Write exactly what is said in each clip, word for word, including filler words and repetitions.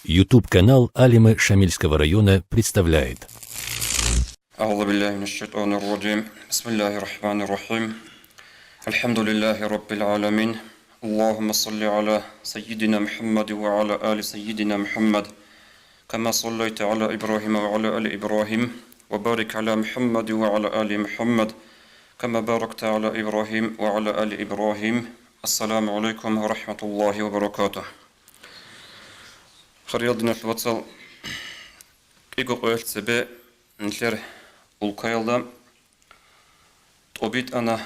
YouTube-канал Алимы Шамильского района представляет. أعوذ بالله من الشيطان الرجيم. بسم الله الرحمن الرحيم. الحمد لله رب العالمين. اللهم صل على سيدنا محمد وعلى آل سيدنا محمد، كما صليت على إبراهيم وعلى آل إبراهيم، وبارك على محمد وعلى آل محمد، كما باركت على إبراهيم وعلى آل إبراهيم. السلام عليكم ورحمة الله وبركاته. Хириял диналъул вацал, кӀиго къоялъ цебе нилъер улкаялда тӀобитӀана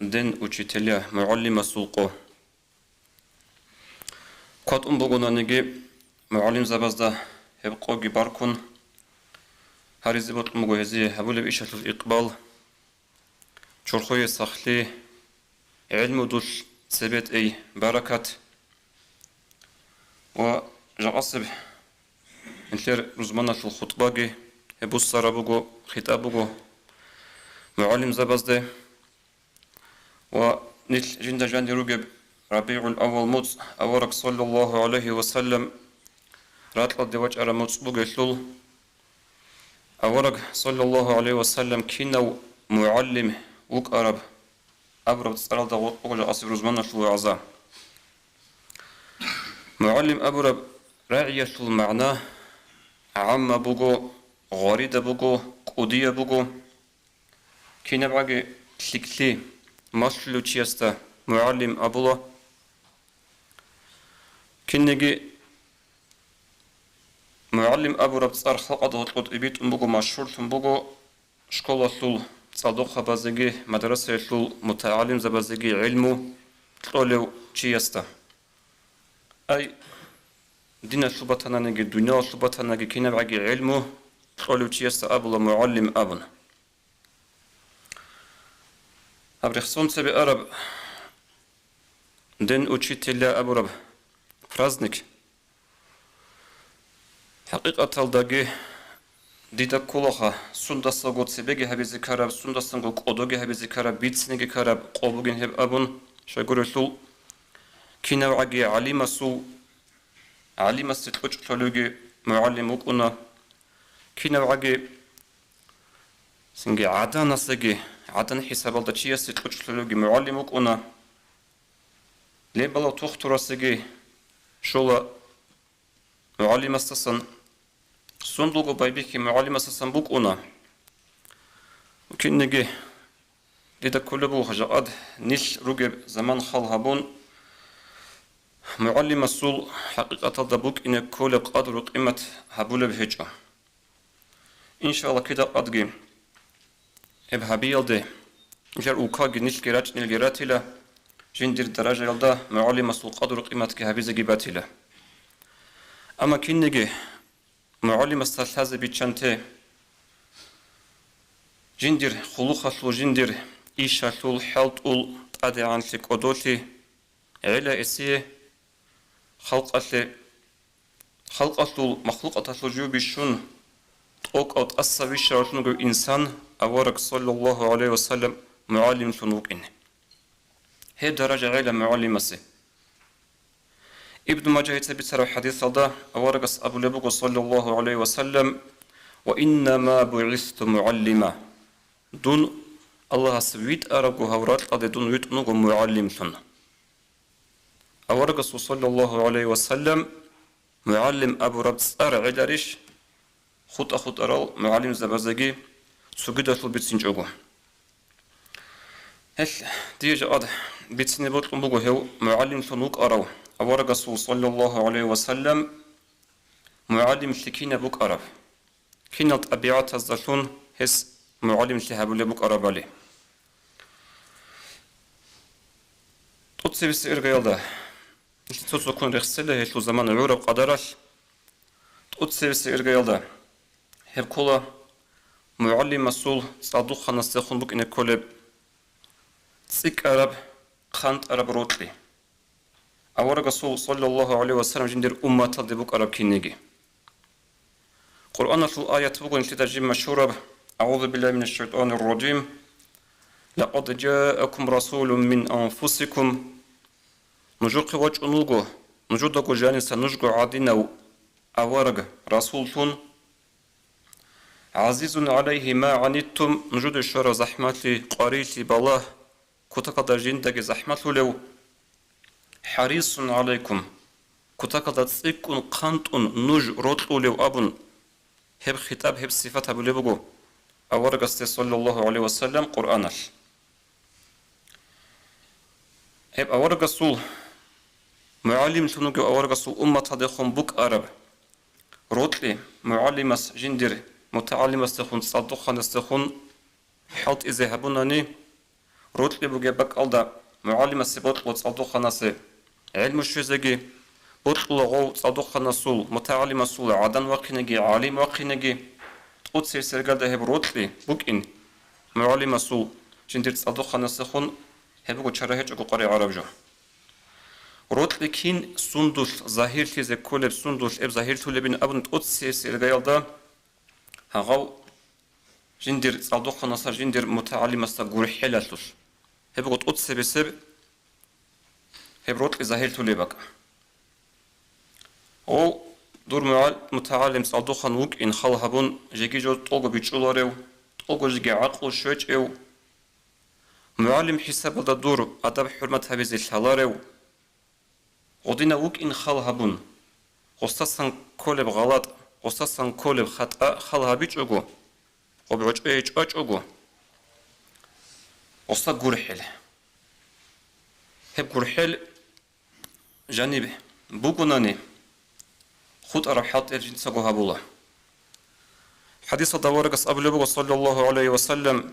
дин учителя, мугӀалимасул къо. КватӀун бугонаниги, мугӀалимзабазда гьеб къоги баркун, гьаризе бокьун буго гьезие гьабулеб ишалъул икъбал, чорхое сахлъи, гӀелмудулъ цебетӀей баракат. Ва жакъасеб нилъер рузманалъул хутӀбаги гьеб буссараб буго, хитӀаб буго мугӀалимзабазде. Ва нилъ жинда жанир ругеб РабигӀул-аввал муцӀ, авараг, саллаллагьу гӀалайгьи ва саллам, ракьалде вачӀараб муцӀ бугелъул, авараг, саллаллагьу гӀалайгьи ва саллам, кинав мугӀалим вукӀараб абураб цӀаралда гъоркь буго жакъасеб рузманалъул вагӀза. МугӀалим абураб рагӀиялъул магӀна гӀамма буго, гъваридаб буго, кӀудияб буго. КинабгӀаги лъикӀлъи малъулев чиясда мугӀалим абула. Кинниги мугӀалим абураб цӀар халкъалда гьоркьоб тӀибитӀун буго, машгьурлъун буго школалъул цӀалдохъабазеги, мадрасаялъул мутагӀалимзабазеги гӀилму кьолев чиясда. Ай, диналъул батананиги, дуниялалъул батанаги кинабгӀаги гӀилму кьолев чиясда абула мугӀалим абун. Гьаб рехсон цебе араб дин учителя абураб праздник, хӀакъикъаталдаги дида кколаха, сундасаго цебеги гьабизе ккараб, сундасанго кӀодоги гьабизе ккараб, бициниги ккараб къо бугин гьеб абун, щайгурелъул кинавгӀаги гӀалимасул, гӀалимасе кьучӀ лъолевги мугӀалим вукӀуна, кинавгӀаги цинги гӀаданасеги, гӀадан хӀисабалда чиясе кьучӀ лъолевги мугӀалим вукӀуна, лебалав тухтурасеги щола мугӀалимасдасан, сундулго байбихьи мугӀалимасдасан букӀуна. Кинниги дида кколеб буго, жакъад нилъ ругеб заман хал гьабун, мугӀалимасул хӀакъикъаталда букӀине кколеб къадру-къимат гьабулеб гьечӀо. Иншаллагь, кида къадги гьеб гьабиялде, нилъер улкаги нилъги рачӀнилги ратила, жиндир даражаялда мугӀалимасул къадру-къиматги гьабизеги батила. Амма кинниги мугӀалимасда лъазе биччанте, жиндир хъулухъалъул, жиндир ишалъул, хӀалтӀул, тӀадегӀанлъи, кӀодолъи, гӀела эсие, халкъалъе, халкъалъул, махлукъаталъул жив бищун, тӀокӀав тӀаса вищаравлъун вугев инсан, авараг, саллаллагьу гӀалайгьи ва саллам, мугӀалимлъун вукӀине. Гьеб даража гӀела мугӀалимасе. Ибн Мажагьица бицараб хӀадисалда аварагас абулеб буго, саллаллагьу гӀалайгьи ва саллам: «Ва иннама бугӀисту мугӀаллима». Дун Аллагьас витӀарабго гьав ракьалде дун витӀун вуго мугӀалимлъун. Аварагасул, саллаллагьу гӀалайгьи ва саллам, мугӀаллим абураб цӀар гӀеларищ? ХутӀа-хутӀарал мугӀалимзабазеги цогидалъул бицинчӀого. Гьелъ дие жакъад бицине бокьун буго гьев мугӀалимлъун вукӀарав аварагасул, саллаллагьу гӀалайгьи ва саллам, мугӀалимлъи кинаб букӀараб, кинал тӀабигӀатаздалъун гьес мугӀалимлъи гьабулеб букӀарабали. ТӀоцебесеб иргаялда, цо-цоккун рехсела гьелъул замана гӀураб къадаралъ, тӀоцебесеб иргаялда гьеб ккола мугӀалимасул цӀалдохъанасдехун букӀине кколеб цӀикӀкӀараб, хъантӀараб рокьи. Аварагасул, саллаллагьу гӀалайгьи ва саллам, жиндир умматалде букӀараб кинеги. Къуръаналъул аят буго нилъеда жиб машгьураб: «АгӀузу биллагьи минаш шайтӀанир ражим. Лакъад жаакум расулун мин анфусикум». Нужухъе вачӀун вуго, нужедаго жаниса нужго гӀадинав авараг расуллъун, гӀазизун гӀалайгьи ма гӀаниттум, нужеде щвараб захӀмалъи, къварилъи, балагь, кутакалда жиндаги захӀмалъулев, хӀарисун гӀалайкум, кутакалда цӀикӀкӀун хъантӀун нуж рокьулев абун, гьеб хитӀаб, гьеб сифат гьабулеб буго аварагасде, саллаллагьу гӀалайгьи ва саллам, Къуръаналъ. Гьеб аварагасул, мугӀалимлъун вугев аварагасул умматалдехун букӀараб рокьи, мугӀалимас жиндир мутагӀалимасдехун, цӀалдохъанасдехун хӀалтӀизе гьабунани, рокьи бугеб бакӀалда мугӀалимасе бокьула цӀалдохъанасе гӀелму щвезеги, бокьула гъов цӀалдохъанасул, мутагӀалимасул гӀадан вахъинеги, гӀалим вахъинеги. ТӀоцебесеб иргаялда гьеб рокьи букӀин мугӀалимасул жиндир цӀалдохъанасдехун, гьеб буго чара гьечӀого къваригӀараб жо. Рокьи кин сундулъ загьирлъизе кколеб, сундулъ гьеб загьирлъулебин абун тӀоцебесеб иргаялда, гьагъав жиндир цӀалдохъанасда, жиндир мутагӀалимасда гурхӀелалъулъ. Гьеб буго тӀоцебесеб гьеб рокьи загьирлъулеб бакӀ. О, дур мугӀал-, мутагӀалим цӀалдохъан вукӀин хал гьабун, жеги жо тӀолго бичӀчӀуларев, тӀолго жеги гӀакълу щвечӀев, мугӀалим хӀисабалда дур адаб-хӀурмат гьабизе лъаларев, гъодинав вукӀин хал гьабун, гъосдасан кколеб гъалатӀ, гъосдасан кколеб хатӀа хал гьабичӀого, гъоб гӀочӀое чӀвачӀого, гъосда гурхӀел. Гьеб гурхӀел жаниб бугонани, хутӀараб хӀалтӀи гьеб жинцаго гьабула. ХӀадисалда аварагас абулеб буго, саллаллагьу гӀалайгьи ва саллам: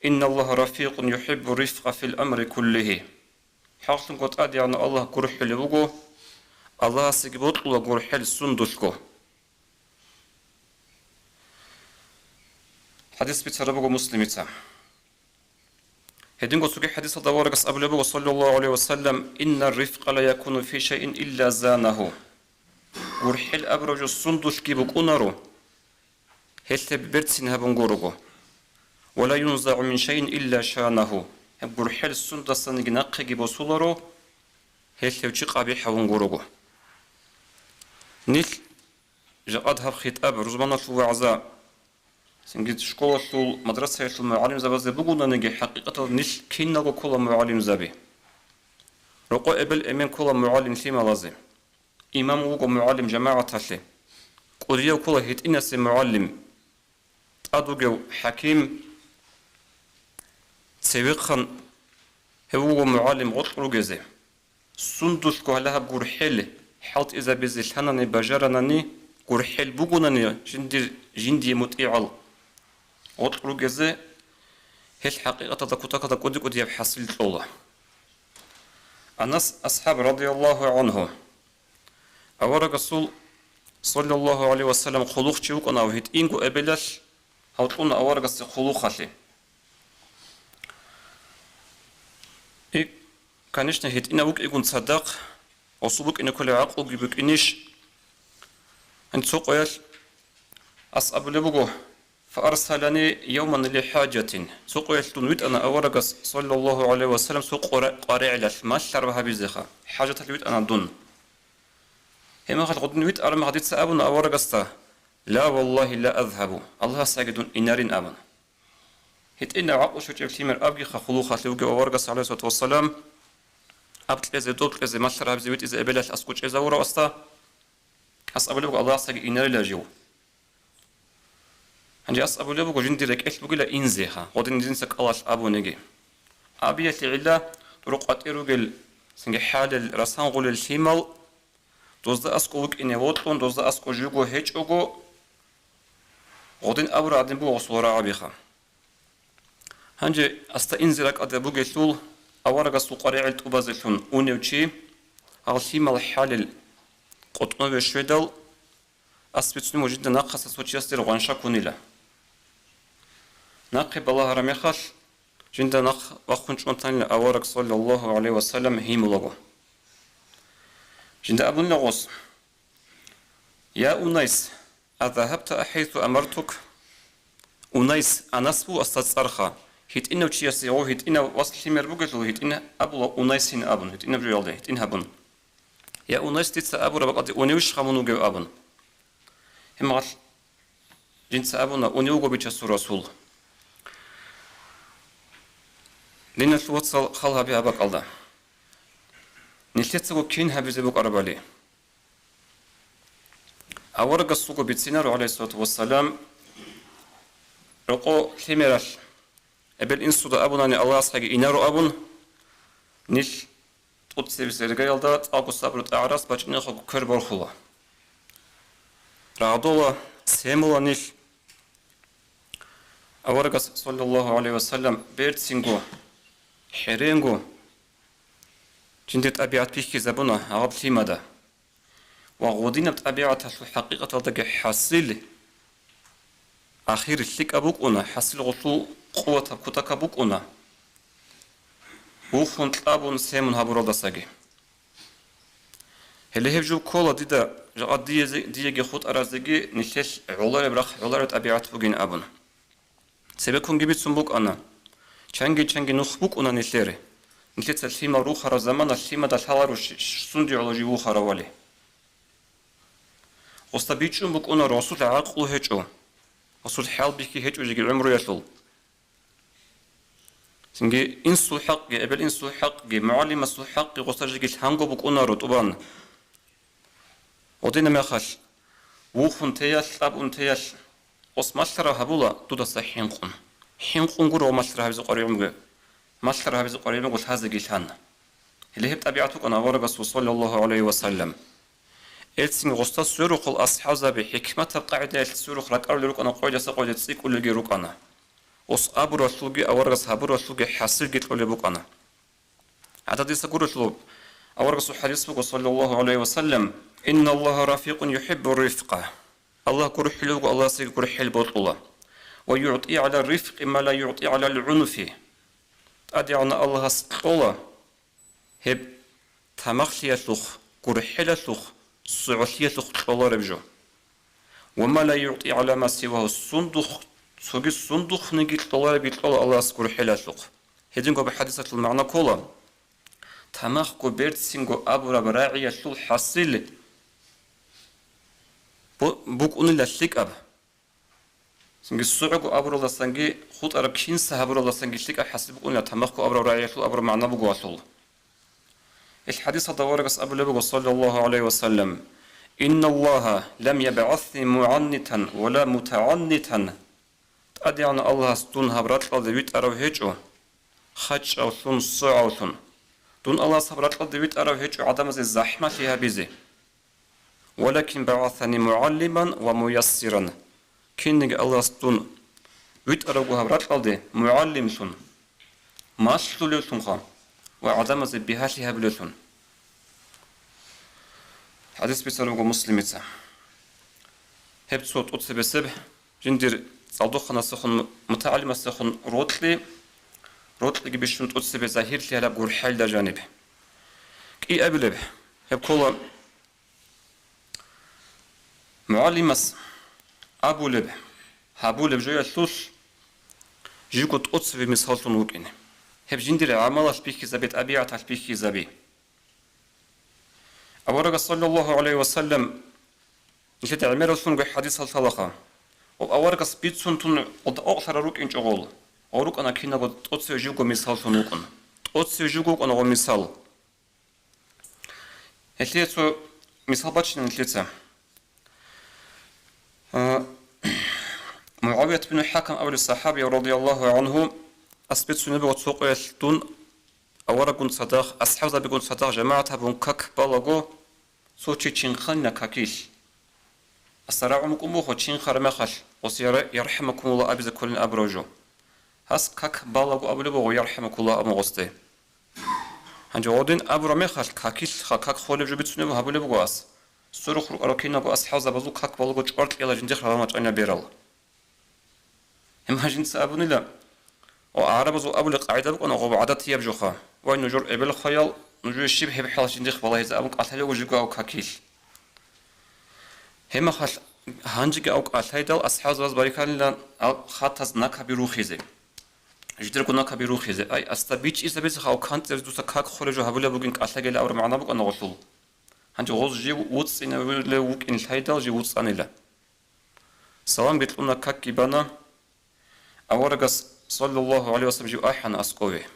«Инналлагьа рафикъун юхӀиббу рифкъа фил амри куллигьи». ХӀакълъунго ТӀадегӀанав Аллагь гурхӀулев вуго, Аллагьасеги бокьула гурхӀел сундулъго. ХӀадис бицараб буго Муслимица. Гьединго цоги хӀадисалда аварагас абулеб буго, саллаллагьу гӀалайгьи ва саллам: «Иннар рифкъа ла якуну фи шайин илла занагьу». ГурхӀел абураб жо сундулъги букӀунаро, гьелъ гьеб берцин гьабун гурого. «Ва ла юнзагӀу мин шайин илла шанагьу». Гьеб гурхӀел сундасаниги нахъеги босуларо, гьелъ гьев чи къабихӀ гьавун гурого. Нилъ жакъад гьаб хитӀаб, рузманалъул вагӀза, цинги школалъул, мадрасаялъул мугӀалимзабазде бугонаниги, хӀакъикъаталда нилъ киналго ккола мугӀалимзаби. Рокъо эбел-эмен ккола мугӀалим лъималазе. Имам вуго мугӀалим жамагӀаталъе. КӀудияв ккола гьитӀинасе мугӀалим. ТӀад вугев хӀаким, цевехъан гьев вуго мугӀалим гъоркь ругезе. Сундулъго гьале гьаб гурхӀел хӀалтӀизабизе лъанани бажаранани, гурхӀел бугонани жиндир, жиндие мутӀигӀал гъоркь ругезе, гьелъ хӀакъикъаталда кутакалда кӀуди-кӀудияб хӀасил кьола. Анас асхӀаб, радияллагьу гӀангьу, аварагасул, саллаллагьу гӀалайгьи ва саллам, хъулухъчи вукӀана ва гьитӀинго эбелалъ гьав кьуна аварагасде хъулухъалъе. И, конечно, гьитӀинав вукӀигун цадахъ, гъосул букӀине кколеб гӀакълуги букӀинищ? Гьанже цо къоялъ ас абулеб буго, «Фаарсалани явман ли хӀажатин». Цо къоялъ дун витӀана аварагас, саллаллагьу гӀалайгьи ва саллам, цо къвара-, къваригӀелалъ, малъараб гьабизеха, хӀажаталъ витӀана дун. Гьеб мехалъ гъодин витӀараб мехалъ дица абуна аварагасда: «Ла валлагьи ла азгьабу», Аллагьасдаги дун инарин абун. ГьитӀинав гӀакълу щвечӀеб лъимер абгиха хъулухъалъе вугев аварагас, гӀалайгьиссалату вассалам, аб кьезе, доб кьезе, малъараб гьабизе витӀизе эбелалъ аскӀов чӀезавурав асда, ас абулеб буго Аллагьасдаги инарила жив. Гьанже ас абулеб буго, жиндир рекӀелъ бугила инзеха, гъодин жинца кӀалалъ абуниги. Абиялъе гӀилла, тӀурукъ къватӀир ругел цинги хӀалел, расангъулел лъимал, дозда аскӀов вукӀине вокьун, дозда аскӀов живго гьечӀого, гъодин абураб гӀадин буго гъосул рагӀабиха. Гьанже асда инзе ракӀалде бугелъул, аварагасул къваригӀел тӀубазелъун унев чи, гьал лъимал хӀалел къотӀнове щведал, ас бицунеб буго жинда нахъаса цо чиясде ргъванша ккунила. Нахъе балагьараб мехалъ, жинда нахъ вахъун чӀун танила авараг, саллаллагьу гӀалайгьи ва саллам, гьимулаго. Жинда абунила гъос: «Я Унайс, азагьабта ахӀайсу амартук?» Унайс, Анас буго асда цӀарха. ГьитӀинав чиясе, гъов гьитӀинав вас лъимер бугелъул, гьитӀин абула Унайсин абун, гьитӀинаб жоялде, гьитӀин гьабун. «Я Унайс, дица абураб бакӀалде уневищха мун вугев?» абун. Гьебмагъал жинца абуна, унев вуго Бичасул Расул. Диналъул вацал, хал гьабе гьаб бакӀалда. Нилъецаго кин гьабизе букӀарабали. Аварагасулго бицинаро, гӀалайгьиссалату вассалам, рокъо лъимералъ, эбел-инсуда абунани Аллагьасхъаги инаро абун, нилъ тӀоцебесеб иргаялда цӀакъго сабру тӀагӀарас бачӀинехъего квер борхула. Рагъдола, семула нилъ. Аварагас, саллаллагьу гӀалайгьи ва саллам, берцинго, хӀеренго жиндир тӀабигӀат бихьизабуна гьаб лъимада. Ва гъодинаб тӀабигӀаталъул хӀакъикъаталдаги хӀасил ахир лъикӀаб букӀуна, хӀасил гъолъул къуватаб кутакаб букӀуна, вухун, кьабун, семун гьабуралдасаги. Гьеле гьеб жо ккола дида, жакъа дие-, диеги хутӀаразеги нилъелъ гӀолареб рахъ, гӀолареб тӀабигӀат бугин абун. Цебеккунги бицун букӀана, чанги-чанги нух букӀуна нилъер. Нилъеца лъимал рухараб замана лъимада лъаларо щ-, щ-, сунде гӀоло жив вухаравали. Гъосда бичӀчӀун букӀунаро, гъосул гӀакълу гьечӀо, гъосул хӀалбихьи гьечӀо жеги гӀумруялъул. Цинги инсул хӀакъги, эбел-инсул хӀакъги, мугӀалимасул хӀакъги гъосда жеги лъанго букӀунаро тӀубан. Гъодина мехалъ, вухун теялъ, кьабун теялъ, гъос малъараб гьабула дудаса хӀинкъун. ХӀинкъун гуро малъараб гьабизе къваригӀунго, малъараб гьабизе къваригӀунго лъазеги лъан. Гьеле гьеб тӀабигӀат букӀана аварагасул, саллаллагьу гӀалайгьи ва саллам. Элцин гъосда сверухъул асхӀабзаби хӀикматаб къагӀидаялъ сверухъ ракӀарулел рукӀана, къойдаса къойде цӀикӀкӀулелги рукӀана. Гъос абуралъулги аварагас гьабуралъулги хӀасилги кьолеб букӀана. ГӀададиса гурелъул аварагасул хӀадис буго, саллаллагьу гӀалайгьи ва саллам: «Инналлагьа рафикъун юхӀиббу рифкъа». Аллагь гурхӀулев вуго, Аллагьасеги гурхӀел бокьула. «Ва югӀти гӀала рифкъи ма ла югӀти гӀала гӀунфи». ТӀадегӀанав Аллагьас кьола гьеб тамахлъиялъухъ, гурхӀелалъухъ, согӀолъиялъухъ кьолареб жо. «Ва ма ла югӀти гӀала ма сивагьу», сундухъ, цоги сундухъниги кьоларебги кьола Аллагьас гурхӀелалъухъ. Гьединго аб хӀадисалъул магӀна ккола: тамахго берцинго абураб рагӀиялъул хӀасил бу-, букӀунила лъикӀаб. Цинги согӀого абуралдасанги, хутӀараб кинса гьабуралдасанги лъикӀаб хӀасил букӀунила тамахго абураб рагӀиялъул абураб магӀна бугоалъул. Ил хӀадисалда аварагас абулеб буго, саллаллагьу гӀалайгьи ва саллам: «Инналлагьа лам ябгӀасни мугӀаннитан ва ла мутагӀаннитан». ТӀадегӀанав Аллагьас дун гьаб ракьалде витӀарав гьечӀо, хачӀавлъун, согӀавлъун. Дун Аллагьас гьаб ракьалде витӀарав гьечӀо гӀадамазе захӀмалъи гьабизе. «Валакин багӀасани мугӀаллиман ва муяссиран». Кинниги Аллагьас дун витӀаравго гьаб ракьалде мугӀаллимлъун, малъулевлъунха ва гӀадамазе бигьалъи гьабулевлъун. ХӀадис бицараб буго Муслимица. Гьеб цо тӀоцебесеб жиндир цӀалдохъанасехун, мутагӀалимасехун рокьи, рокьиги бищун тӀоцебе загьирлъи гьараб гурхӀелда жаниб. КӀиабилеб, гьеб ккола мугӀалимас абулеб, гьабулеб жоялъулъ живго тӀоцебе мисаллъун вукӀине. Гьеб жиндир гӀамалалъ бихьизаби, тӀабигӀаталъ бихьизаби. Аварагас, саллаллагьу гӀалайгьи ва саллам, нилъеда гӀемераллъунго хӀадисал лъалаха. Ва аварагас бицун тун гъолда окьлъарал рукӀинчӀо гъол, гъол рукӀана киналго тӀоцеве живго мисаллъун вукӀун. ТӀоцеве живго вукӀана гъол мисал. Гьелъие цо мисал бачина нилъеца. А, МугӀавият бин ХӀакам абулев сахӀаби, радияллагьу гӀангьу, ас бицунеб буго цо къоялъ дун аварагун цадахъ, асхӀабзабигун цадахъ жамагӀат гьабун как балаго, цо чи чинхъанила какилъ. Ас рагӀун букӀун буго чинхараб мехалъ, гъос яра-, «Ярхамукумулла» абизе кколин абурав жо. Гьас как балаго абулеб буго «Ярхамукулла» абун гъосде. Гьанже гъодин абураб мехалъ, какилъха как холеб жо бицунеб гьабулеб буго ас. Сверухъ рукӀарал киналго асхӀабзабазул как балаго чӀвар кьела жиндихъ рагъ мачӀанила берал. Гьеб жинца абунила, о, гӀарабазул абулеб къагӀида букӀана гъоб гӀадатияб жоха: «Вай, нужер эбел-хваял, нужее щиб гьеб хӀалалъ жиндихъ балагьизе», абун кӀалъалев вуго жиго ав какилъ. Гьебмехалъ гьанжеги ав кӀалъайдал асхӀабзабаз бариканила ал хатаз накаби рухизе. Жидерго накаби рухизе. Ай, асда бичӀчӀизабизе хал кантӀер дуца как холеб жо гьабулеб бугин кӀалъагел абураб магӀна букӀана гъолъул. Гьанже гъоз жив вуцӀцӀинавулев вукӀин лъайдал жив вуцӀцӀанила. Саламги кьуна, какги бана. Аварагас, саллаллагьу гӀалайгьи вассалам, жив ахӀана аскӀове.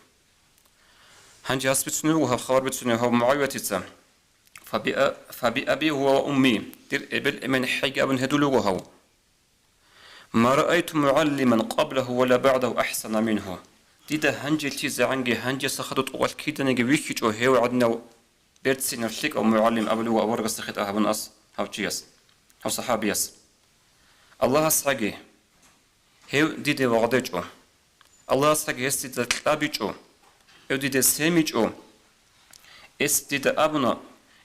Гьанже гьас бицунев вуго гьаб хабар бицунев гьав МугӀавиятица: «Фабиа-, фабиаби гьува ва умми, дир эбел-эмен хӀейги абун гьедулев вуго гьав. Ма раайту мугӀаллиман къаблагьу ва ла багӀдагьу ахӀсана мингьу». Дида гьанжелъизегӀанги гьанжеса хадуб тӀокӀалъ киданиги вихьичӀо гьев гӀадинав берцинав лъикӀав мугӀалим, абулев вуго аварагасда хитӀа гьабун ас гьав чияс, гьав сахӀабияс. АллагьасгӀаги, гьев диде вагъдечӀо. АллагьасгӀаги, гьес дида кьабичӀо, гьев диде семичӀо. Гьес дида абуна: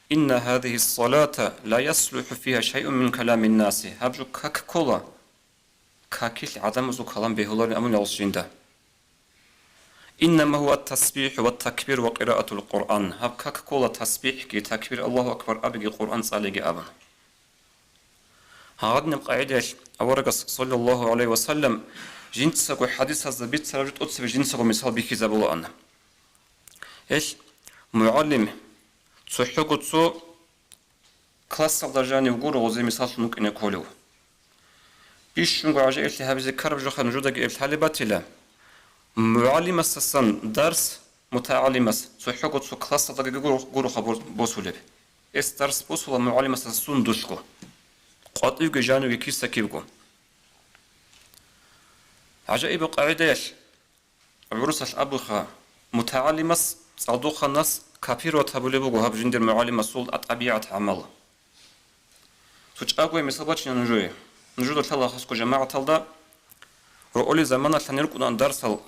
«Инна гьазигьи ссалата ла яслухӀу фигьа шайун мин каламин наси». Гьаб жо как ккола, какилъ гӀадамазул калам бегьуларин абунелъул жинда. «Иннама гьува ат-тасбихӀу ва такбир ва къираатул Къуръан». Гьаб как ккола тасбихӀги, такбир, Аллагьу акбар абиги, Къуръан цӀалиги абун. Гьагъадинаб къагӀидаялъ аварагас, саллаллагьу гӀалайгьи вассалам, жинцаго хӀадисазда бицараб жо тӀоцебе жинцаго мисал бихьизабулаан. Гьелъ мугӀалим цохӀого цо классалда жанив гуро гъозе мисаллъун вукӀине кколев. Бищунго гӀажаиблъи гьабизе ккараб жоха нужедаги эб лъалеб батила. МугӀалимасдасан дарс мутагӀалимас цохӀого цо классалдаги гуро-, гуроха бо-, босулеб. Гьес дарс босула мугӀалимасдасан сундулъго, къватӀивги жанивги киса-кивго. ГӀажаибаб къагӀидаялъ гӀурусалъ абуха, мутагӀалимас, цӀалдоханас копировать гьабулеб буго гьаб жиндир мугӀалимасул тӀабигӀат-гӀамал. Цо чӀагояв мисал бачина нужее. Нужеда лъала хасго жамагӀаталда, рокъоли заманалъ гьанир рукӀунаан дарсал,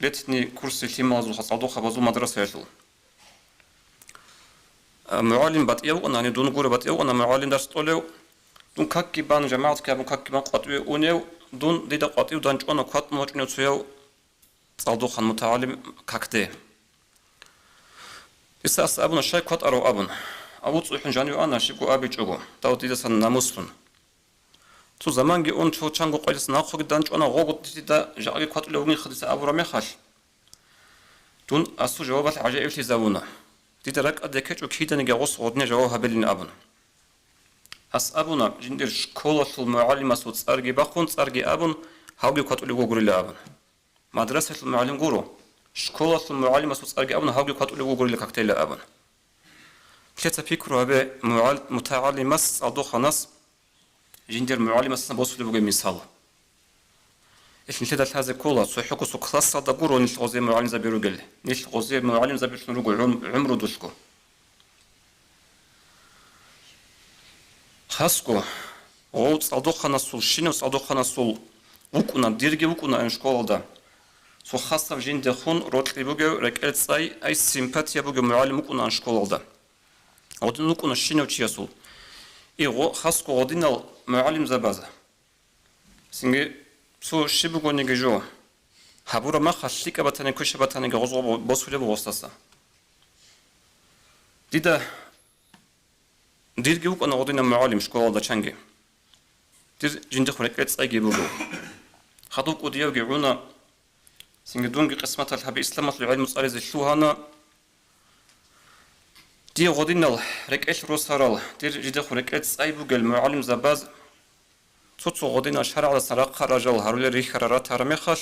летний курс лъималазул, цӀалдохабазул мадрасаялъул. А, мугӀалим батӀияв вукӀана, гьанив дун гуро батӀияв вукӀана, мугӀалим дарс кьолев. Дун какги бан, жамагӀатги гьабун, какги бан къватӀиве унев, дун дида къватӀив данчӀвана, кватӀун вачӀунев цояв цӀалдохан мутагӀалим какде. Дица ас абуна, щай кватӀарав абун. АбуцӀухӀун жанив ана, щибго абичӀого, дав дидасан намуслъун. Цо заманги ун, цо чанго къвелъас нахъеги данчӀвана, гъого дида жакъаги кватӀулев вугин хадиса абураб мехалъ, дун асул жавабалъ гӀажаиблъизавуна. Дида ракӀалде ккечӀо киданиги гъос гъодине жаваб гьабилин абун. Ас абуна, жиндир школалъул мугӀалимасул цӀарги бахъун, цӀарги абун, гьавги кватӀулев вугурила абун. Мадрасалъул мугӀалим гуро, школалъул мугӀалимасул цӀарги абун, гьавги кватӀулев вугурила какдейила абун. Лъеца пикру гьабе, мугӀал-, мутагӀалимас, цӀалдоханас, жиндир мугӀалимасдасан босулеб бугеб мисал. Ил нилъеда лъазе ккола, цохӀого цо классалда гуро нилъ гъозе мугӀалимзаби ругел. Нилъ гъозе мугӀалимзабилъун руго гӀум-, гӀумрудулъго. Хасго, гъов цӀалдоханасул, щинав цӀалдоханасул вукӀуна, дирги вукӀунаан школалда. Цо хасаб жиндехун рокьи бугев, рекӀел цӀай, ай симпатия бугев мугӀалим вукӀунаан школалда. Гъодин вукӀуна щинав чиясул. И гъо-, хасго гъодинал мугӀалимзабаза. Цинги цо щиб бугониги жо, гьабураб махалъ лъикӀаб батани, квешаб батаниги гъозго бо-, босулеб гъосдаса. Дида, дирги вукӀана гъодинаб мугӀалим школалда чанги. Дир жиндихъ рекӀел цӀайги буго. Хадуб кӀудиявги гӀуна, цинги дунги къисматалъ гьабе исламалъул гӀелму цӀализе лъугьана. Дие гъодинал рекӀелъ росарал, дир жидехъ рекӀел цӀай бугел мугӀалимзабаз, цо-цо гъодинал шаргӀалдасан рахъа ражал гьарулел рихьара ратара мехалъ,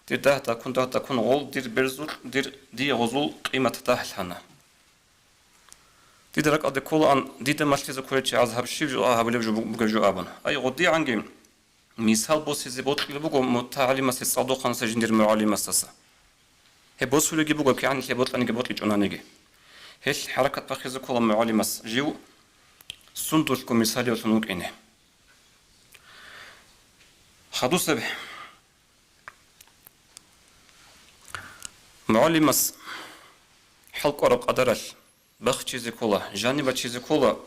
дир дагь-даккун, дагь-даккун гъол дир берзулъ, дир, дие гъозул къимат дагьлъана. Дида ракӀалде кколаан, дида малъизе кколел чагӀаз гьаб щиб жо гьабулеб жо бугеб жо абун. Ай, гъодигӀанги мисал босизе бокьулеб буго мутагӀалимасе, цӀалдохъанасе жиндир мугӀалимасдаса. Гьеб босулеги буго, кигӀан нилъее бокьаниги бокьичӀонаниги. Гьелъ хӀаракат бахъизе ккола мугӀалимас жив сундулъго мисалиялъун вукӀине. Хадусеб мугӀалимас хӀалкӀвараб къадаралъ бахчизе ккола, жаниб бачизе ккола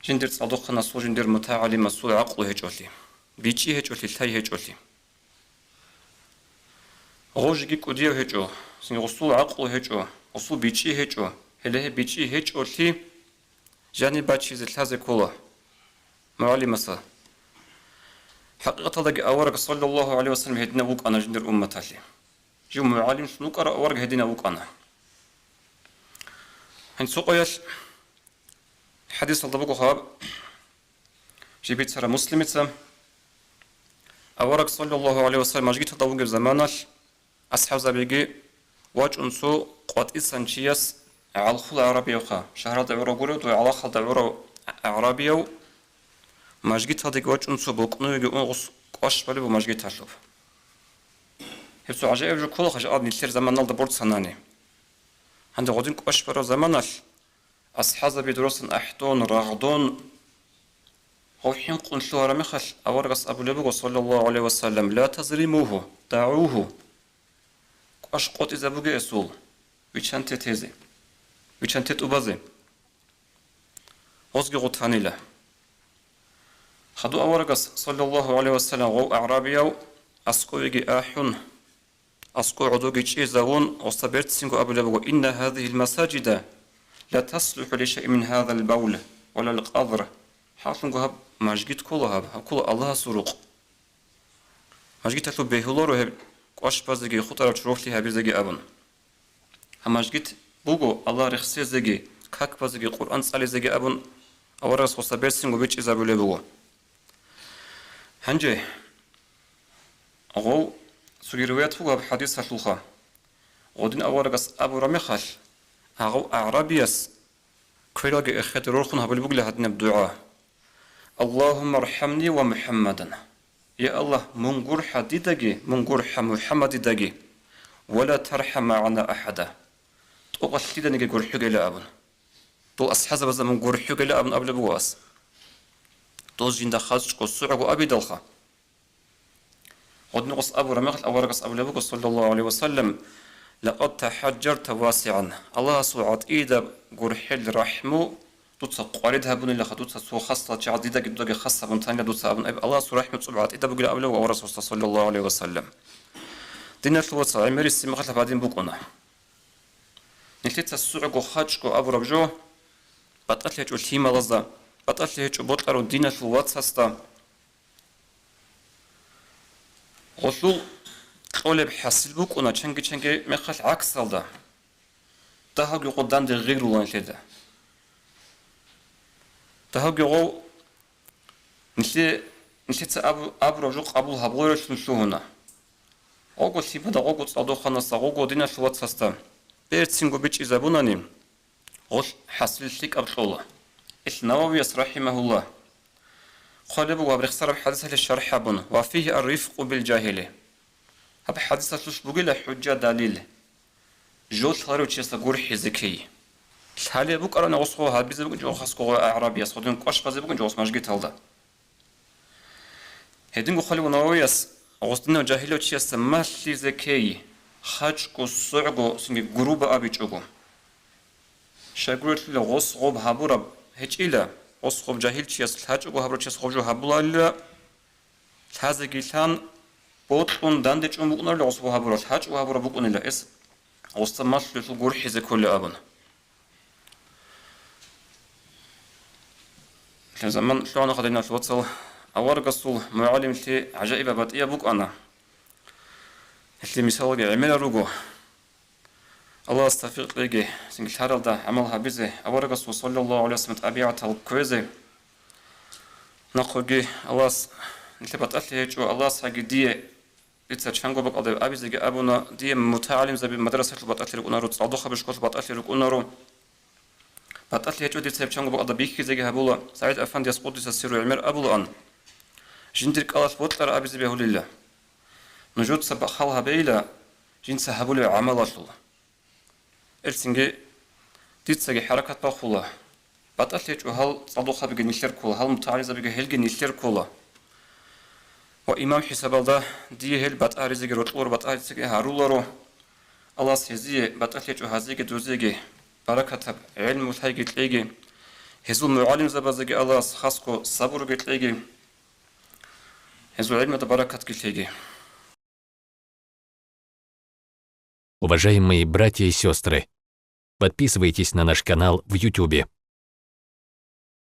жиндир цӀалдохъанасул, жиндир мутагӀалимасул гӀакълу гьечӀолъи, бичӀчӀи гьечӀолъи, лъай гьечӀолъи. Гъов жеги кӀудияв гьечӀо, цинги гъусул гӀакълу гьечӀо, гъусул бичӀчӀи гьечӀо, гьеле гьеб бичӀчӀи гьечӀолъи жаниб бачизе лъазе ккола мугӀалимаса. ХӀакъикъаталдаги авараг саллаллагьу гӀалайгьи вассалам гьединав вукӀана жиндир умматалъе. Жив мугӀалимлъун вукӀарав авараг гьединав вукӀана. Гьанцукъаялъ хӀадисалда буго гьаб: Жиб бицараб Муслимица. Авараг, саллаллагьу гӀалайгьи ва саллам, мажгиталда вугеб заманалъ, асхӀабзабиги вачӀун цо къватӀисан чияс гӀалхул агӀрабиявха, шагьаралда гӀурав гурев, дуе гӀалахалда гӀурав агӀрабияв, мажгиталдеги вачӀун цо бокӀнувеги ун гъос кӀваш балеб буго мажгиталъуб. Гьеб цо гӀажаиб жо ккола, хъажаал нилъер заманалда борцанани. Гьанже гъодин кӀваш бараб заманалъ, асхӀабзаби дурасан ахӀдон, рагъдон, гъов хӀинкъун лъугьараб мехалъ, аварагас абулеб буго, саллаллагьу гӀалайгьи ва саллам: «Ла тазримугьу, дагӀугьу». КӀваш къотӀизабуге эсул, вичанте тезе, вичанте тӀубазе. Гъозги гъутанила. Хадув аварагас, саллаллагьу гӀалайгьи ва саллам, гъов агӀрабияв аскӀовеги ахӀун, аскӀов гӀодоги чӀезавун, гъоса берцинго абулеб буго: «Инна гьазигьил масажида ла таслухӀу лишайин мин гьазал бавл ва лал къазр». ХӀакълъунго гьаб мажгит ккола гьаб, гьаб ккола Аллагьасул рукъ. Мажгиталъуб бегьуларо гьеб кӀваш базеги, хутӀараб чороклъи гьабизеги абун. Гьаб мажгит буго Аллагь рехсезеги, как базеги, Къуръан цӀализеги абун, аварагас гъоса берцинго бичӀчӀизабулеб буго. Гьанже гъов цоги риваят буго гьаб хӀадисалъулха. Гъодин аварагас абураб мехалъ, гьагъав агӀрабияс квералги эхеде рорхун гьабулеб бугила гьадинаб дугӀа: «Аллагьумма архӀамни ва МухӀаммадан». Я Аллагь, мун гурхӀа дидаги, мун гурхӀа МухӀаммадидаги, «ва ла тархӀам магӀана ахӀада». ТӀокӀалъ лъиданиги гурхӀугела абун. Дол асхӀабзабазда мун гурхӀугела абун абулеб буго ас. Дол жинда хачӀго, сугӀго абидалха. Гъодин гъос абураб мехалъ, аварагас абулеб буго, саллаллагьу гӀалайгьи ва саллам: «Лакъад тахӀаджжарта васигӀан». Аллагьасул гӀатӀидаб гурхӀел, рахӀму дуца къварид гьабунилаха, дуца цо хасал чагӀаз дидаги дудаги хас гьабун танила дуца абун, аб-, Аллагьасул рахӀму цӀоб гӀатӀидаб бугила абулеб аварагас, саллаллагьу гӀалайгьи ва саллам. Диналъул вацал, гӀемерисеб мехалъ гьадин букӀуна. Нилъеца сугӀго хачӀго абураб жо, батӀалъи гьечӀо лъималазда, батӀалъи гьечӀо бокьарав диналъул вацасда. Гъолъул кьолеб хӀасил букӀуна чанги-чанги мехалъ гӀаксалда. Дагьавги гъов данде гъигрула нилъеда. Дагьавги гъов нилъе-, нилъеца абу-, абураб жо къабул гьабуларевлъун лъугьуна. Гъого лъимада, гъого цӀалдохъанасда, гъого диналъул вацасда берцинго бичӀчӀизабунани, гъолъ хӀасил лъикӀаб кьола. Ил Нававияс, рахӀимагьуллагь, хъвалеб буго гьаб рехсараб хӀадисалъе шархӀ гьабун: «Ва фигьи ар-рифкъу бил-жагьили». Гьаб хӀадисалъулъ бугила хӀужжа, далил, жо лъаларев чиясда гурхӀизе ккей. Лъалеб букӀарабани гъосго гьабизе букӀинчӀо хасго гъой агӀрабияс, гъодин кӀваш базе букӀинчӀо гъос мажгиталда. Гьединго хъвалев Нававияс гъос динав жагьилав чиясда малъизе ккей, хачӀго, сугӀго, цинги грубо абичӀого. Щайгурелъул гъос гъоб гьабураб гьечӀила, гъос гъоб жагьилчияс, лъачӀого гьабурав чияс гъоб жо гьабуларила, лъазеги лъан, бокьун, данде чӀун букӀунарила гъос гъоб гьабурав, лъачӀого гьабурав букӀунила, эс гъосда малъулелъул гурхӀизе кколеб абун. Лъазаман лъугӀана хадиналъ вацал, аварагасул мугӀалимлъи гӀажаибаб батӀияб букӀана. Гьелъие мисалги гӀемерал руго. Аллагьас тавфикъ кьеги, цинги лъаралда гӀамал гьабизе, аварагасул саллаллагьу гӀалайгьи вассалам тӀабигӀатал кквезе. Нахъеги Аллагьас нилъер батӀалъи гьечӀо, Аллагьас гьаги дие, дица чанго бакӀалда абизеги абуна, дие мутагӀалимзаби мадрасалъул батӀалъи рукӀунаро, цӀалдохъаби школалъул батӀалъи рукӀунаро. БатӀалъи гьечӀо дица гьеб чанго бакӀалда бихьизеги гьабула. СагӀид Афандияс, къуддиса сирругьу, гӀемер абулаан: «Жиндир кӀалалъ бокьараб абизе бегьулила. Нужеца бахъал гьабейила жинца гьабулеб гӀамалалъул». Элцинги дицаги хӀаракат бахула. БатӀалъи гьечӀо, гьал цӀалдохъабиги нилъер ккола, гьал мутагӀалимзабиги гьелги нилъер ккола. Ва имам хӀисабалда дие гьел батӀа гьаризеги, рокьуларо батӀа гьаризеги гьаруларо. Аллагьас гьезие, батӀалъи гьечӀо гьазиеги дозиеги, баракатаб гӀелму лъайги кьеги, гьезул мугӀалимзабазеги Аллагьас хасго сабурги кьеги, гьезул гӀелмуда баракатги лъеги. Уважаемые братья и сестры, подписывайтесь на наш канал в Ютубе.